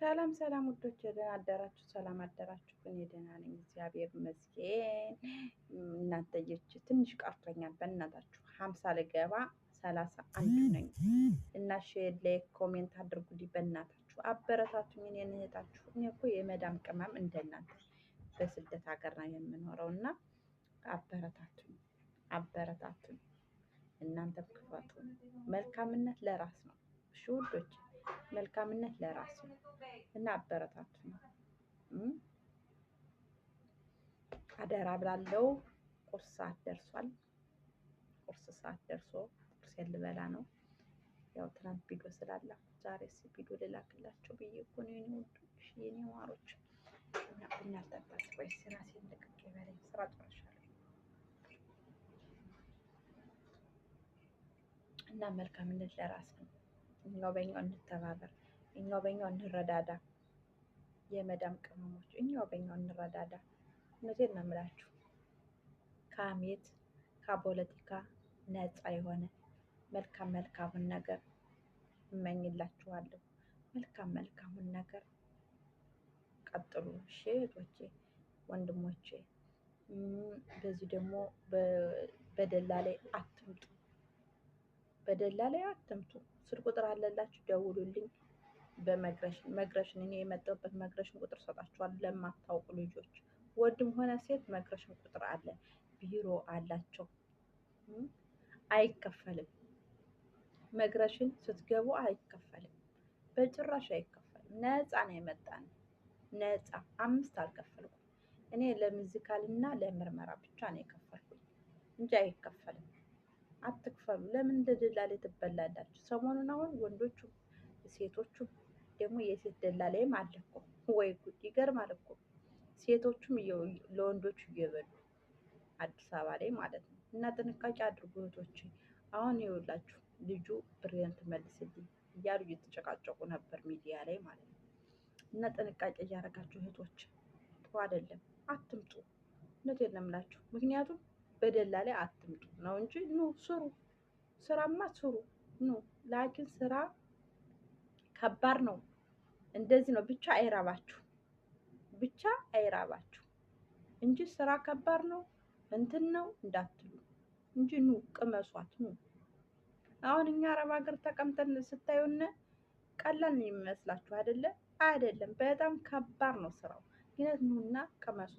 ሰላም ሰላም ውዶች፣ ደህና አደራችሁ? ሰላም አደራችሁ? እኔ ደህና ነኝ፣ እግዚአብሔር ይመስገን። እናንተ ትንሽ ቀርቶኛል፣ በእናታችሁ 50 ልገባ 31 ነኝ እና share፣ like፣ comment አድርጉልኝ። በእናታችሁ አበረታቱኝ። እኔን እህታችሁ፣ እኔ እኮ የመዳም ቅመም እንደናንተ በስደት ሀገር ነው የምኖረው እና አበረታቱኝ፣ አበረታቱኝ። እናንተም ክፈቱ። መልካምነት ለራስ ነው። እሺ ውዶች፣ መልካምነት ለራስ ነው እና አበረታቱኝ። አደራ ብላለው። ቁርስ ሰዓት ደርሷል። ቁርስ ሰዓት ደርሶ ቁርሴን ልበላ ነው። ያው ትናንት ቪዲዮ ስላላኩ ዛሬ ቪዲዮ ልላክላቸው ብዬ እኮ ነው የኔ ውዶች፣ የኔ ማሮች። እና ቡና አልጠጣት ወይስ ራሴን ልቅቅ ይበለኝ። ስራ ጨርሻለሁ እና መልካምነት ለራስ ነው። እኛው በኛው እንተባበር፣ እኛው በኛው እንረዳዳ። የመዳም ቅመሞች እኛው በኛው እንረዳዳ። እውነቴን ነው የምላችሁ። ከሀሜት ከፖለቲካ ነፃ የሆነ መልካም መልካሙን ነገር እመኝላችኋለሁ። መልካም መልካሙን ነገር ቀጥሉ። እሺ እህቶቼ፣ ወንድሞቼ፣ በዚህ ደግሞ በደላ ላይ አትምጡ፣ በደላ ላይ አትምጡ። ስልክ ቁጥር አለላችሁ፣ ደውሉልኝ። በ migration migration እኔ የመጣሁበት migration ቁጥር ሰጣችኋለሁ። ለማታውቁ ልጆች ወንድም ሆነ ሴት migration ቁጥር አለ፣ ቢሮ አላቸው፣ አይከፈልም። migration ስትገቡ አይከፈልም፣ በጭራሽ አይከፈልም። ነፃ ነው የመጣን ነፃ። 5 አልከፈልኩም እኔ ለ medical ና ለምርመራ ብቻ ነው የከፈልኩኝ እንጂ አይከፈልም። አትክፈሉ። ለምን እንደ ደላላ ትበላላችሁ? ሰሞኑን አሁን ወንዶቹም ሴቶቹም ደግሞ የሴት ደላላይም አለ እኮ። ወይ ጉድ! ይገርማል እኮ ሴቶቹም ለወንዶቹ እየበሉ አዲስ አበባ ላይ ማለት ነው። እና ጥንቃቄ አድርጉ እህቶቼ። አሁን ይኸውላችሁ ልጁ ብሬን ትመልስልኝ እያሉ እየተጨቃጨቁ ነበር ሚዲያ ላይ ማለት ነው። እና ጥንቃቄ እያደረጋችሁ እህቶች፣ ጥሩ አይደለም። አትምጡ። እውነቴን ነው የምላችሁ። ምክንያቱም በደላ ላይ አትምጡ ነው እንጂ ኑ ስሩ፣ ስራማ ስሩ ኑ። ላኪን ስራ ከባድ ነው። እንደዚህ ነው ብቻ አይራባችሁ፣ ብቻ አይራባችሁ እንጂ ስራ ከባድ ነው እንትን ነው እንዳትሉ እንጂ ኑ ቅመሷት፣ ኑ። አሁን እኛ አረብ ሀገር ተቀምጠን ስታዩን ቀላል ነው የሚመስላችሁ አይደለ? አይደለም፣ በጣም ከባድ ነው ስራው። ግን ኑና ቅመሱት።